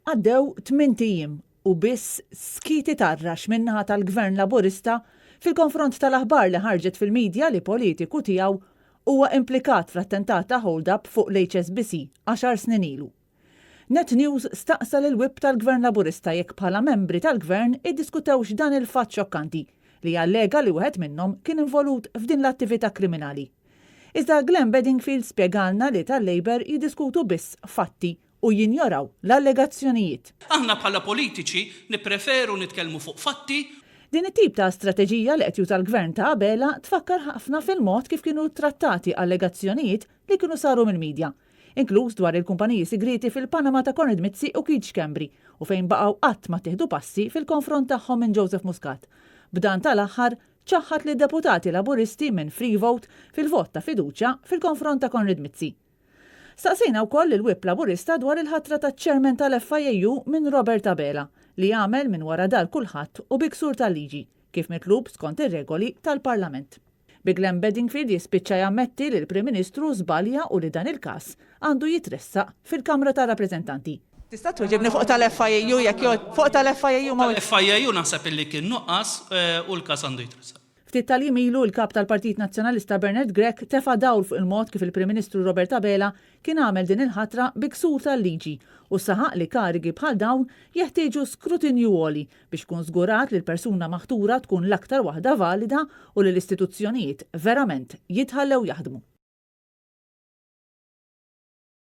Għaddew tmint ijiem u biss skiet itarrax min-naħa tal-Gvern Laburista fil-konfront tal-aħbar li ħarġet fil-media li politiku tiegħu huwa implikat fl-attentat ta' hold-up fuq l-HSBC għaxar snin ilu. Net News staqsa lill-Whip tal-Gvern Laburista jekk bħala membri tal-Gvern iddiskutewx dan il-fatt xokkanti li jallega li wieħed minnhom kien involut f'din l-attività kriminali. Iżda Glenn Bedingfield spjegalna li tal-Labour jiddiskutu biss fatti u jinjoraw l-allegazzjonijiet. Aħna bħala politiċi nippreferu nitkellmu fuq fatti. Din it-tip ta' strateġija li qed juża l-Gvern ta' Abela tfakkar ħafna fil-mod kif kienu ttrattati allegazzjonijiet li kienu saru mill-media, inkluż dwar il-kumpaniji sigrieti fil-Panama ta' Konrad Mizzi u Keith Schembri u fejn baqgħu qatt ma ttieħdu passi fil-konfront tagħhom minn Joseph Muscat. B'dan tal-aħħar ċaħħad lid-deputati Laburisti minn free vote fil-vot ta' fiduċja fil-konfront ta' Konrad Mizzi. Staqsejna wkoll lill-Whip Laburista dwar il-ħatra ta' Chairman tal-FIAU minn Robert Abela, li għamel minn wara dar kulħadd u bi ksur tal-liġi, kif mitlub skont ir-regoli tal-Parlament. Bi Glenn Bedingfield jispiċċa jammetti li l-Prim Ministru żbalja u li dan il-każ għandu jitressaq fil-Kamra tar-Rappreżentanti. Tista' tweġibni fuq tal-FIAU jekk jogħ fuq tal-FIAU ma. Tal-FIAU naħseb illi kien nuqqas u l-każ għandu jitressaq. Ftit tal-jiem ilu l-Kap tal-Partit Nazzjonalista Bernard Grech tefa' dawl fuq il-mod kif il-Prim Ministru Robert Abela kien għamel din il-ħatra bi ksur tal-liġi u saħaq li karigi bħal dawn jeħtieġu skrutinju għoli biex ikun żgurat li l-persuna maħtura tkun l-aktar waħda valida u li l-istituzzjonijiet verament jitħallew jaħdmu.